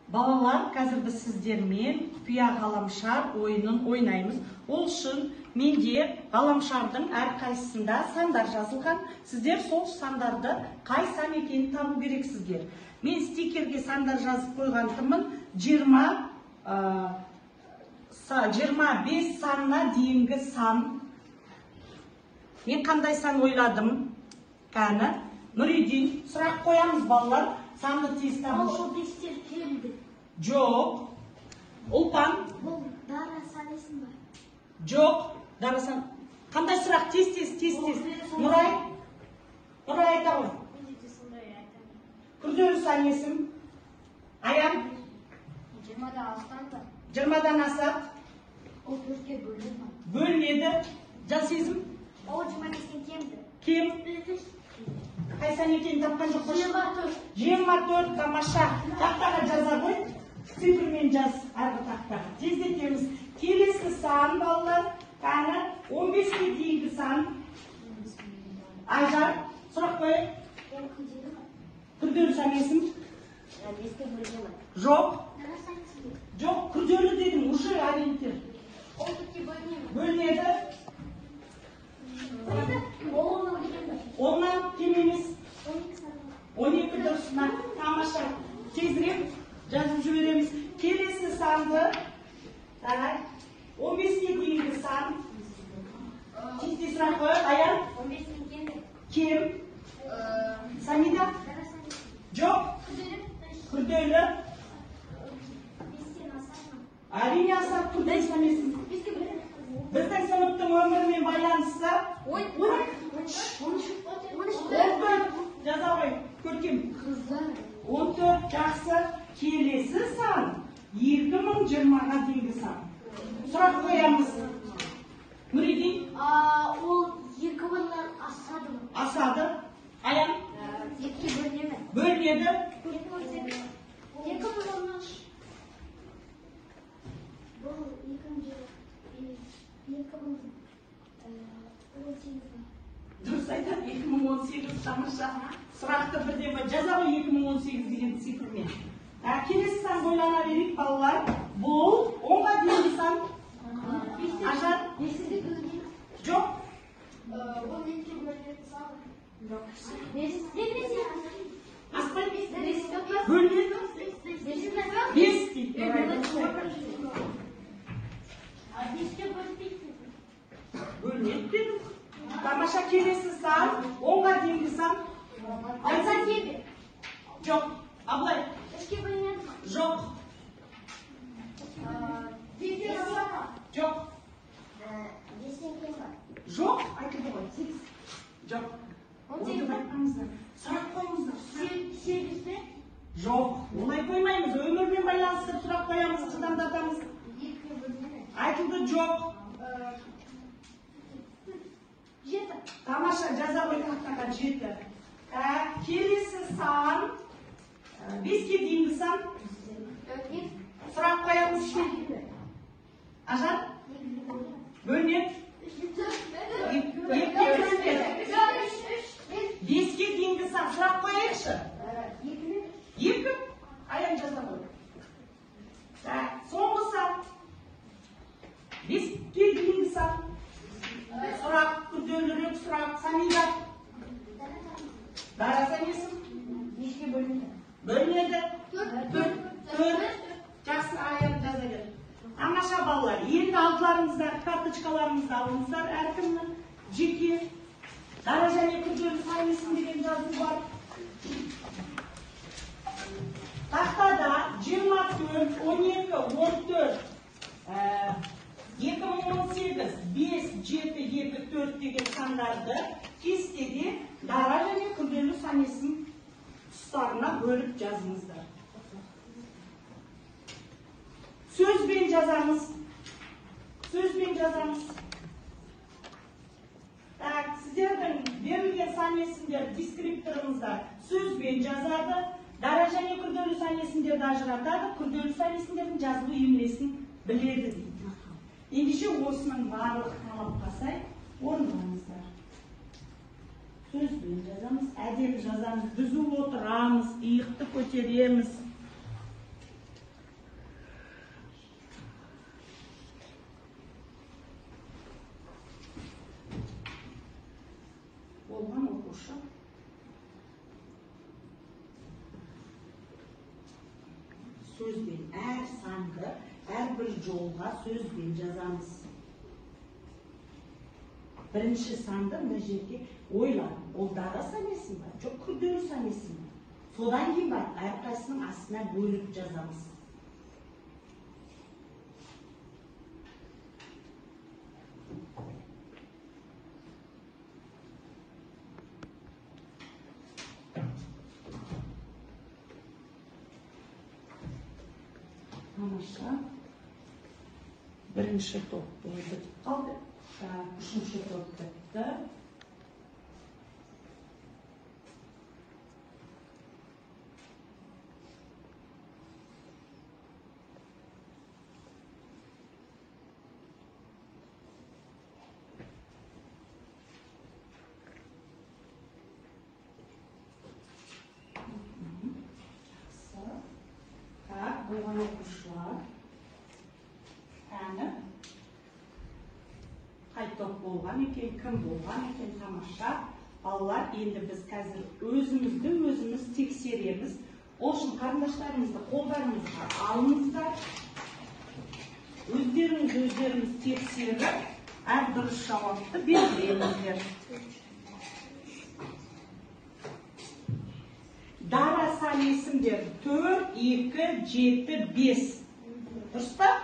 Балалар, қазір біз сіздермен құпия ғаламшар ойынын ойнаймыз. Ол үшін менде ғаламшардың әрқайсысында сандар жазылған. Сіздер сол сандарды қай сан екенін табу керексіздер. Мен стикерге сандар жазып қойғантынмын. 25 санына дейінгі сан. Мен қандай сан ойладым? Кәні, Нұридин, сұрақ қоямыз балалар. Санды тез табу үшін. Ол бестер келді. Жоқ. Ұлпан? Бұл дара сан есім бар. Жоқ. Дара сан. Қандай сұрақ? Тез, тез, тез, тез. Нұрай? Нұрай айта ғой. Күрделі сан есім. Аян? 20-дан астан да. 20-дан асады. Ол 4-ке бөлінеді. Бөлінеді. Жансезім? Ол 25-тен кемді. Кем. Қай сан екенін тапқан жоқ па? 24. 24, тамаша. Тақтаға жаза ғой. Цифрмен жаз арғы тақтаға. Тездетеміз. Келесі сан, балалар, кәні 15-ке дейінгі сан. Айжар, сұрақ қояйық. Ол күрделі ма? Күрделі сан есім. 5-ке бөліне ма? Жоқ. Дара сан есім. Жоқ, күрделі дедім, уже ориентир. Ол 4-ке бөліне ма? Бөлінеді. Ол 10-нан кем бе? 10-нан кем емес. 12 сан. 12 дұрыс, тамаша. Тезірек жазып жібереміз. Келесі санды, так, 15-ке дейінгі сан. Тез-тез сұрақ қояйық. Аян? 15-тен кем бе? Кем. Самида? Дара сан есім. Жоқ. Күрделі. Күрделі. 5-тен асады ма? Әрине асады, күрделі сан есім. 5-ке бөліне ма? Біздің сыныптың өмірімен байланысты. 13. 14. Жаза ғой, Көркем. 14, жақсы. Келесі сан 2020-ға дейінгі сан. Сұрақ қоямыз. Нұридин? Ол 2000-нан асады ма? Асады. Аян? 2-ге бөліне ме? Бөлінеді. 2008. 2013. Бұл 2018. Дұрыс айтады, 2018, тамаша. Сұрақты бірден бір жаза ғой 2018 деген цифрмен. Келесі сан ойлана берейік, балалар. Бұл 10-ға дейінгі сан. Ажар? 5-ге бөліне ме? Жоқ. Ол 2-ге бөлінетін сан. Жоқ. 5. Аспайды. Бөлінеді. 5 дейді. 5-ке бөлінбейді. Бөлінеді дедім. Тамаша, келесі сан 10-ға дейінгі сан. Асан кебе. Жоқ. Абылай? 3-ке бөлінеді ма? Жоқ. 7-ден аса ма? Жоқ. 5-тен кем ба? Жоқ, айтылды ғой. 8. Жоқ. 18. Айтпаңыздар. Сұрақ қойыңыздар. 8 пе? Жоқ, олай қоймаймыз. Өмірмен байланыстырып сұрақ қоямыз, жылдамдатамыз. 2-ге бөлінеді ме? Айтылды, жоқ. 7. Тамаша, жаза ғой тақтаға 7. Келесі сан 5-ке дейінгі сан. Сұрақ қоямыз. Ажар? Бөлінеді. 2-ге бөлінеді. 5-ке дейінгі сан. Сұрақ қояйықшы. 2. Аян жаза ғой. Так, соңғы сан. 5-ке дейінгі сан. Сұрақ, күрделірек сұрақ. Самида? Дара сан есім? 5-ке бөлінеді. Бөлінеді. 4. 4. Жақсы, Аян жаза бер. Тамаша, балалар. Енді алдыларыңыздағы карточкаларыңызды алыңыздар әркімнің жеке. Дара және күрделі сан есім деген жазу бар. Тақтада 24, 12, 14, 2018, 5, 7, 2, 4 деген сандарды кестеде дара және күрделі сан есім тұстарына бөліп жазыңыздар. Сөзбен жазамыз. Сөзбен жазамыз. Так, сіздердің берілген сан есімдер дескрипторыңызда сөзбен жазады. Дара және күрделі сан есімдерді ажыратады, күрделі сан есімдердің жазылу емлесін біледі дейді. Ендеше осының барлық талапқа сай орындаңыздар. Сөзбен жазамыз, әдеп жазамыз, түзу отырамыз, иықты көтереміз. Сөзбен әр санды, әрбір жолға сөзбен жазамыз. Бірінші санды мына жерге ойла. Ол дара сан есім ба? Жоқ, күрделі сан есім ба? Содан кейін барып әрқайсысының астына бөліп жазамыз. Тамаша. Бірінші топ бітіп қалды. Үшінші топ бітті. Жақсы. Так, болған оқушылар. Әні. Қай топ болған екен, кім болған екен, тамаша. Балалар, енді біз қазір өзімізді өзіміз тексереміз. Ол үшін қарындаштарыңызды қолдарыңызға алыңыздар. Өздеріңіз өздеріңіз тексеріп, әр дұрыс жауапты белгілеңіздер. Дара сан есімдер 4, 2, 7, 5. Дұрыс па?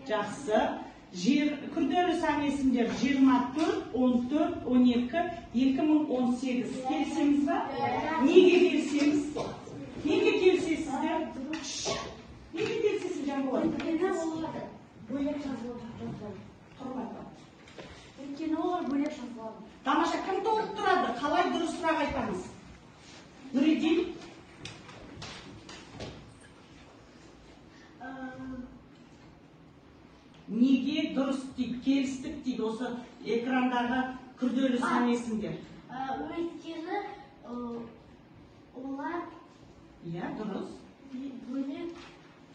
Жақсы. Күрделі сан есімдер 24, 14, 12, 2018. Келісеміз ба? Неге келісеміз? Неге келісесіздер? Неге келісесің, Жанболат? Өйткені олар бөлек жазылады. Тұрып айтады. Өйткені олар бөлек жазылады. Тамаша, кім толықтырады? Қалай дұрысырақ айтамыз? Нұридин? Неге дұрыс дейді, келістік дейді осы экрандағы күрделі сан есімдер? Өйткені олар иә, дұрыс бөлек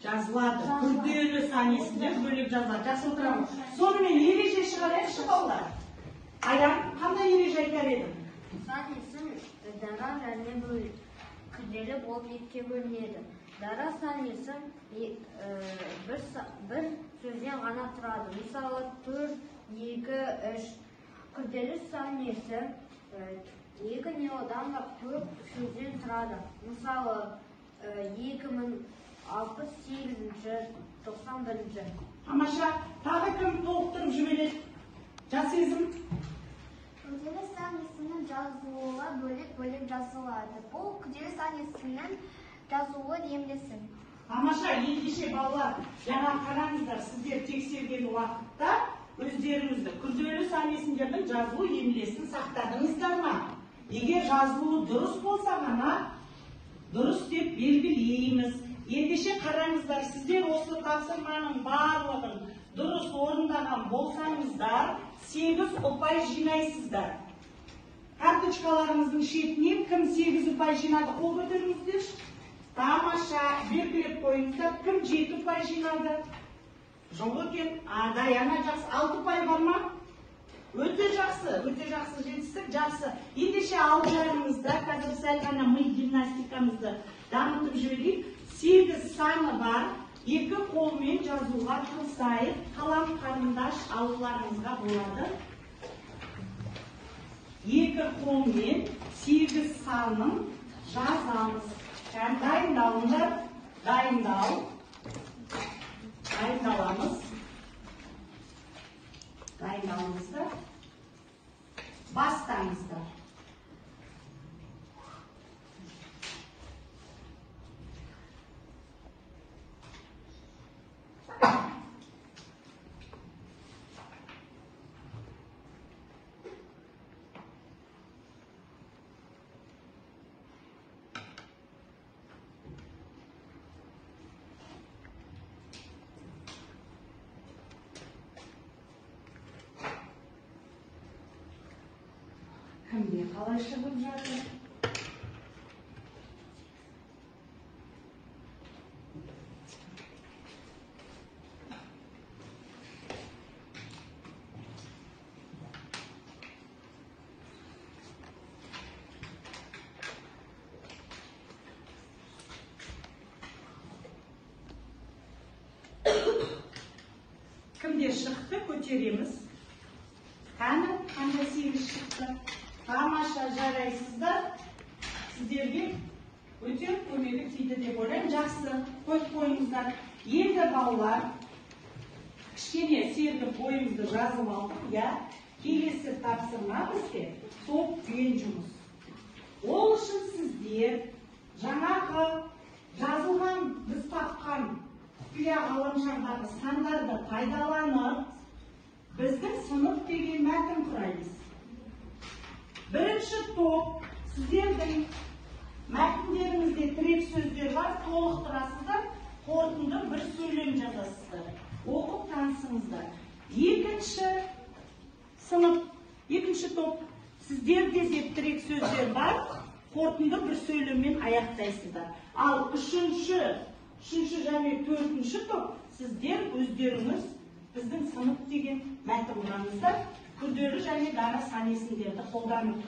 жазылады. Күрделі сан есімдер бөлек жазылады. Жақсы, отырамыз. Сонымен ереже шығарайықшы, балалар. Аян, қандай ереже айтар едің? Сан есім дара және бөлек күрделі болып екіге бөлінеді. Дара сан есім бір сөзден ғана тұрады. Мысалы, 4, 2, 3. Күрделі сан есім 2 не одан да көп сөзден тұрады. Мысалы, 2068-ші, 91-ші. Тамаша, тағы кім толықтырып жібереді? Жас сезім. Күрделі сан есімнің жазылуы бөлек-бөлек жазылады. Бұл күрделі сан есімнің жазылуы емлесі. Тамаша, ендеше балалар, жаңа қараңыздар, сіздер тексерген уақытта өздеріңізді күрделі сан есімдердің жазылу емлесін сақтадыңыздар ма? Егер жазылуы дұрыс болса ғана дұрыс деп белгілейміз. Ендеше қараңыздар, сіздер осы тапсырманың барлығын дұрыс орындаған болсаңыздар, 8 ұпай жинайсыздар. Карточкаларыңыздың шетіне кім 8 ұпай жинады, қол көтеріңіздерші. Тамаша, белгілеп қойыңыздар. Кім 7 ұпай жинады? Жоқ екен. Даяна, жақсы. 6 ұпай бар ма? Өте жақсы, өте жақсы жетістік, жақсы. Ендеше алдарыңызда қазір сәл ғана ми гимнастикамызды дамытып жіберейік. 8 саны бар, екі қолмен жазуға тырысайық. Қалам қарындаш алуларыңызға болады. Екі қолмен 8 санын жазамыз. Дайындалыңдар, дайындаламыз. Дайындалыңыздар. Бастаңыздар. Кімде қалай шығып жатыр? Кімде шықты, көтереміз. Қане, қандай 8 шықты? Тамаша, жарайсыздар. Сіздерге өте көмегі тиді деп ойлаймын. Жақсы, қойып қойыңыздар. Енді, балалар, кішкене сергіп ойымызды жазып алдық, иә. Келесі тапсырма бізде топпен жұмыс. Ол үшін сіздер жаңағы жазылған, біз тапқан құпия ғаламшардағы сандарды пайдаланып, біздің сынып деген мәтін құраймыз. Бірінші топ, сіздердің мәтіндеріңізде тірек сөздер бар, толықтырасыздар, қорытынды бір сөйлем жазасыздар. Оқып танысыңыздар. Екінші сынып, екінші топ, сіздерде де тірек сөздер бар, қорытынды бір сөйлеммен аяқтайсыздар. Ал үшінші және төртінші топ, сіздер өздеріңіз біздің сынып деген мәтін құраңыздар, күрделі және дара сан есімдерді қолданып.